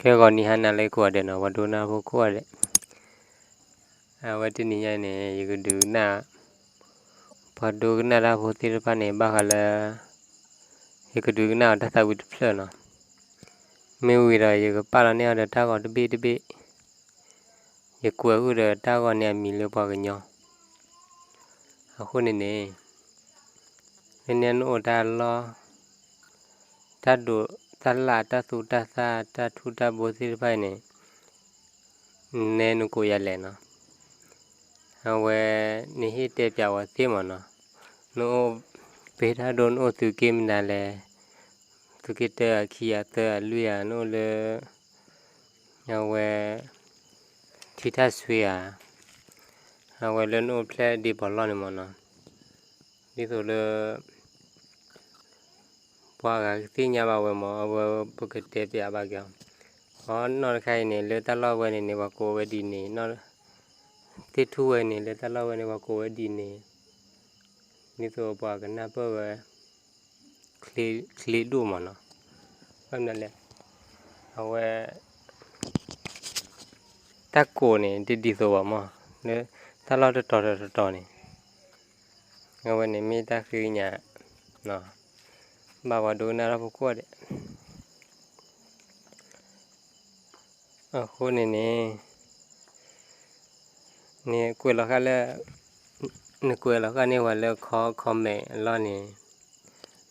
ခဲဂီၤနံၤဟါနၤလၢကိးဂၤဒဲးနီၤ ပှၤဒိကနၣ်ဖိကိးဂၤဒဲး, အဝဲတနံၤညါအံၤန့ၣ် ယကဒုးကနၣ် ပှၤဒိကနၣ်တၢ်ဖိသ့ၣ်တဖၣ်န့ၣ် ဘၣ်ဃးလၢ ယကဒုးကနၣ်အီၤတၢ်သးဝံၣ်တဖျၢၣ်နီၤ. မ့ၢ်ဝံၤဒီး ယကပာ်လီၤန့ၢ်အီၤဒီးတၢ်ဂီၤတဘ့ၣ်တဘ့ၣ်, ယကွဲးဃုာ်ဒီးတၢ်ဂီၤန့ၣ်အမံၤလၢပှၤကညီ. အဃိန့ၣ်န့ၣ် လၢန့ၣ်နအိၣ်တၢ်လီၢ် တၢ်ဒိးတၢ်လၢ် တၢ်သူတၢ်သၣ် တၢ်ထူးတၢ်ဘိသ့ၣ်တဖၣ်အံၤန့ၣ် နဲနကိးယၤလဲၣ်နီၤ. အဝဲ နဟ့ၣ်တဲပၠးဝဲသ့မ့ၢ်နီၤ. နအိၣ်ပ့ၤထၣ်ဒိ နအိၣ်သုးက့မနုၤလဲၣ်, သုးက့တၢဧါ ခံဧါ သၢဧါ လွံၢ်ဧါ နအိၣ်လၢ အဝဲ ထံထၣ်ဆွ့ဧါ, အဝဲလၢနအိၣ်ဖျဲၣ်ဒ့ပီၤလီၢ်န့ၣ်မ့ၢ်နီၤ. ဒ်သိးလၢ ပှၤဂၤကသ့ၣ်ညါဘၣ်ဝဲမ့ၢ် အဝဲပကတဲပၠးဘၣ်က့ၤအီၤ. အီ နီၢ်တခါအံၤန့ၣ် လၢတၢ်လီၢ်ဝဲန့ၣ်န့ၣ် ပှၤကိးဝဲဒ်န့ၣ်, သ့ၣ်ထူၣ်ဝဲန့ၣ် လၢတၢ်လီၢ်ဝဲန့ၣ် ပှၤကိးဝဲဒ်န့ၣ်, ဒ်သိးပှၤကနၢ်ပၢၢ်ဝဲ ချ့ဒိၣ်မ့ၢ်နီၤ. ဘၣ်မနုၤလဲၣ်, အဝဲ တၢ်ကိးန့ၣ် တဒ်သိးဘၣ်မ့ၢ်, လၢတၢ်လီၢ်တတီၤတတီၤန့ၣ် အဝဲန့ၣ်မ့ၢ်တၢ်ဃ့ကညး ဘၣ်ပှၤဒိကနၣ်တၢ်ဖိကိးဂၤဒဲး. အဃိန့ၣ်န့ၣ် နကွဲးလီၤဃာ်လၢ နကွဲးလီၤဃာ်န့ၢ်ပှၤလၢ comment အလီၢ်န့ၣ်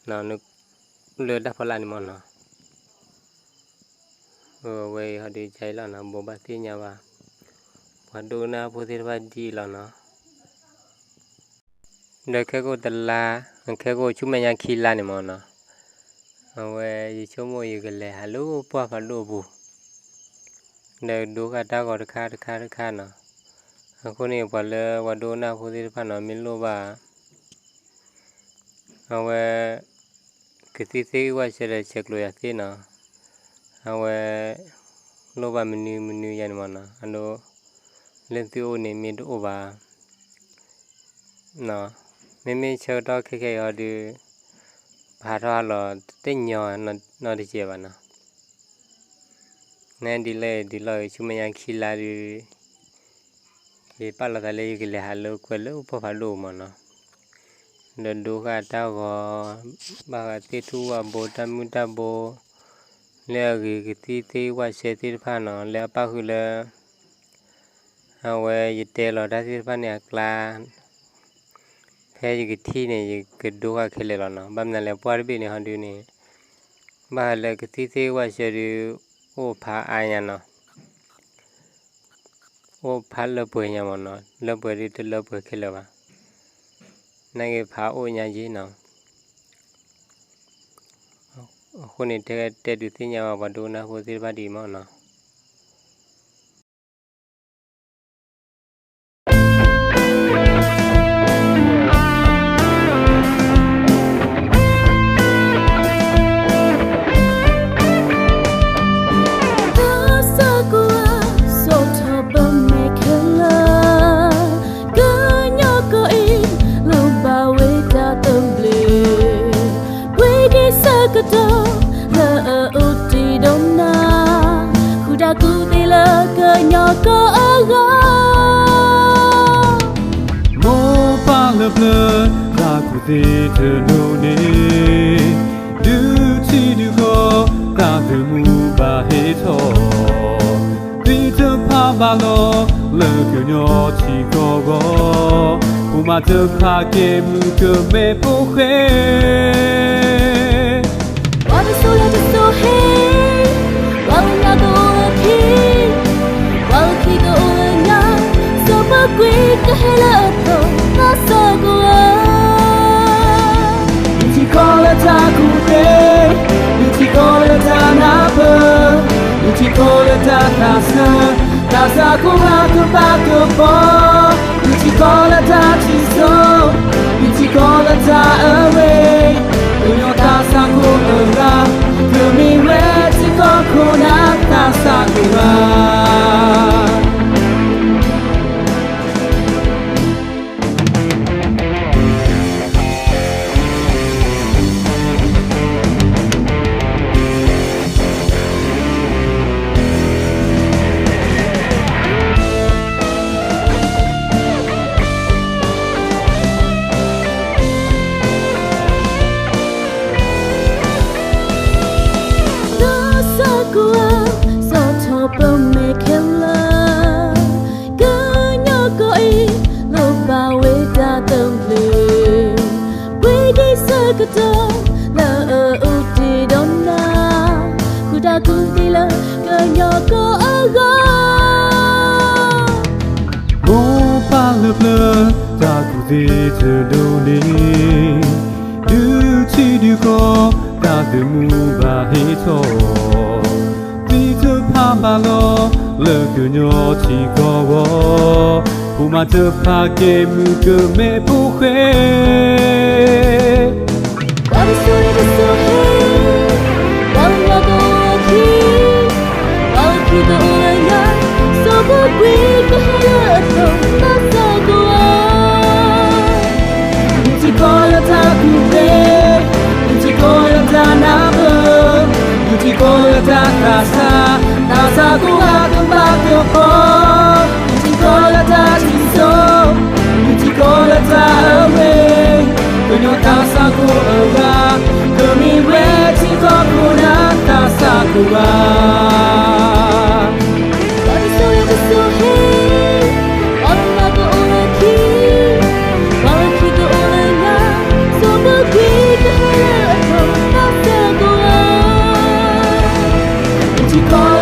လၢတၢ်ဖီလာ်န့ၣ်မ့ၢ်နီၤ. အဝဲအံၤဟီဒုးကလီၤနီၤ ဘိးဘၣ်သ့ၣ်ညါဘၣ် ပှၤဒိကနၣ်ဖိသ့ၣ်တဖၣ်ဒ်အံၤလီၤနီၤ. ဒီးခဲကိာ်တလါ, ခဲကိာ်ဆူမဲာ်ညါခံလါန့ၣ်မ့ၢ်နီၤ, အဝဲယဆိကမိၣ်ယကလဲၤဟးလၢပှၢ်ဖးဒိၣ်အပူၤ ဒီးဒိဃာ်တၢ်ဂီၤတခါတခါတခါနီၤ. အဃိန့ၣ် ပှၤလၢပှၤဒိကနၣ်ဖိသ့ၣ်တဖၣ်နီၤ မ့ၢ်လိၣ်ဘၣ် အဝဲ ကသံၣ်သ့ၣ်ဂံၢ်ဝၣ်ဆၢဒီးဆဲးကျိးယၤသ့ၣ်နီၤ. အဝဲ လိၣ်ဘၣ်မနုၤမနုၤယၤန့ၣ်မ့ၢ်နီၤ, အဒိ လၢသုအိၣ်န့ၣ်မ့ၢ်တအိၣ်ဘၣ် မ့မ့ၢ်ဆၢကတီၢ်ခဲခဲအံၤဟီဒုး ပဟးထီၣ်ဟးလီၤတသ့ၣ်ညါနီတစဲးဘၣ်နီၤ. နဒ်လဲၣ်ဒ်လဲၣ်ဂ့ၤ ဆူမဲာ်ညါခံလါဒုး ယပာ်လီၤသးလၢယကလဲၤဟးလၢကွဲၤလၢပှၢ်ဖးဒိၣ်မ့ၢ်နီၤ, ဒီးဒိဃာ်တၢ်ဂီၤ ဘၣ်ဃးသ့ၣ်ထူၣ်ဝၣ်ဘိတၢ်မုၢ်တၢ်ဘိ လၢအဂ့ၤကသံၣ်သ့ၣ်ဂံၢ်ဝၣ်ဆၢသ့ၣ်တဖၣ်နီၤ လၢအပၣ်ဃုာ်လၢ အဝဲယတဲလီၤတၢ်သ့ၣ်တဖၣ်န့ၣ်အကျါ ဖဲယကထံၣ်န့ၣ် ယကဒိဃာ်ခဲလၢာ်လီၤနီၤ. ဘၣ်မနုၤလဲၣ် ပှၢ်တဘ့ၣ်န့ၣ်ဟီဒုးန့ၣ် ဘၣ်ဃးလၢကသံၣ်သ့ၣ်ဂံၢ်ဝၣ်ဆၢဒုး အိၣ်ဖးအါညါနီၤ, အိၣ်ဖးလၢပှဲၤညါမ့ၢ်နီၤ, လၢပှဲၤဒုးတလၢပှဲၤခဲလၢာ်ဘၣ်, နာ်က့ဖးအိၣ်ညါယ့ၢ်နီၤ. အဃိန့ၣ် တဲဒုးသ့ၣ်ညါဘၣ်ပှၤဒိကနၣ်ဖိသ့ၣ်တဖၣ်ဒ်အံၤမ့ၢ်နီၤ.မိၢ်ပၢ်လၢပျၢၤ သးကူၣ်သ့တလိၤန့ၣ်, ဒုးထံဒုးကီၢ် သးသမူဘၣ်ဟ့ၣ်ထီၣ်, သုတဖးဘၣ်လီၤ လၢကညီထံကီၢ်အဂီၢ်, ဖိမါတဖၣ်ကဲမုၣ်ကမဲဖိဃဲ ပှၤတစိၤလၢတစိၤဟ့ၣ်, ပှၤလၢညါကအိၣ်လၢခံ, ပှၤလၢခံကအိၣ်လၢညါ, စီၤပၤကွံာ်ကဟဲလၢအသိး သးစၢ်ကဝါ. မုၢ်ထံကီၢ်လၢတၢ်ကူၣ်သ့, မုၢ်ထံကီၢ်လၢတၢ်နၢ်ပၢၢ်, မုၢ်ထံကီၢ်လၢတၢ်သးဆၢ, သးစၢ်ကဝါကဘၣ်ကဘီ, မုၢ်ထံကီၢ်လၢတၢ်ထံၣ်စိ, မုၢ်ထံကီၢ်လၢတၢ်အရ့, ကညီသးစၢ်ခိၣ်အဂၤ, ကမ့ၢ်ဝဲထံကီၢ်ခိၣ်နၢ်သးစၢ်ကဝါ. ကိးဂၤ စီၤထီၣ်ပၢၢ်မဲာ်ခဲလၢာ်, ကညီကီၢ်အံၤ လိၣ်ဘၣ်ဝဲတၢ်သဘျ့, ပှ့ၤဒ့ဆၢကတီၢ် လၢအအိၣ်တ့ၢ်ဒီးနၤ, ဃုတၢ်ကူၣ်သ့လၢကညီကီၢ်အဂီၢ်. မိၢ်ပၢ်လၢပျၢၤ တၢ်ကူၣ်သ့တဒိးန့ၣ်, ဒုးထံဒုးကီၢ် တၢ်သုးမုၢ်ဘၣ်ဟ့ၣ်ထီၣ်, သံတဖၣ်ဘၣ်လီၤ လၢကညီထံကီၢ်ဂီၢ်, ဖိမါတဖၣ်ကဲမုၢ်ကမဲဖိဃဲ ပှၤတစိၤတစိၤဟ့ၣ်, ပှၤကညီကအိၣ်ခံ, ပှၤလၢခံကအိၣ်လၢညါ, စီၤပူၤကွံကဟဲလၢအသိး သးစၢ်ကိးဂၤ. မုၢ်ထံကီၢ်လၢတၢ်ကူၣ်သ့, မုၢ်ထံကီၢ်လၢတၢ်နၢ်ပၢၢ်, မုၢ်ထံကီၢ်လၢတၢ်သးစၢ်, သးစၢ်ကိးဂၤကဘၣ်ကဖီ, မုၢ်ထံကီၢ်လၢတၢ်ထံၣ်စိ, မုၢ်ထံကီၢ်လၢတၢ်အဝ့ၢ်, ကညီသးစၢ်ကိးဂၤ, ကမ့ၢ်ဝဲထံကီၢ်ခိၣ်နၢ်သးစၢ်ကိးဂၤ. ပှၤတစိၤတစိၤဟ့ၣ်, ပှၤကညီကအိၣ်လၢခံ, ပှၤလၢခံကအိၣ်လၢညါ, စီၤပူၤကွံကဟဲလၢအသိး သးစၢ်ကိးဂၤ. မုၢ်ထံကီၢ်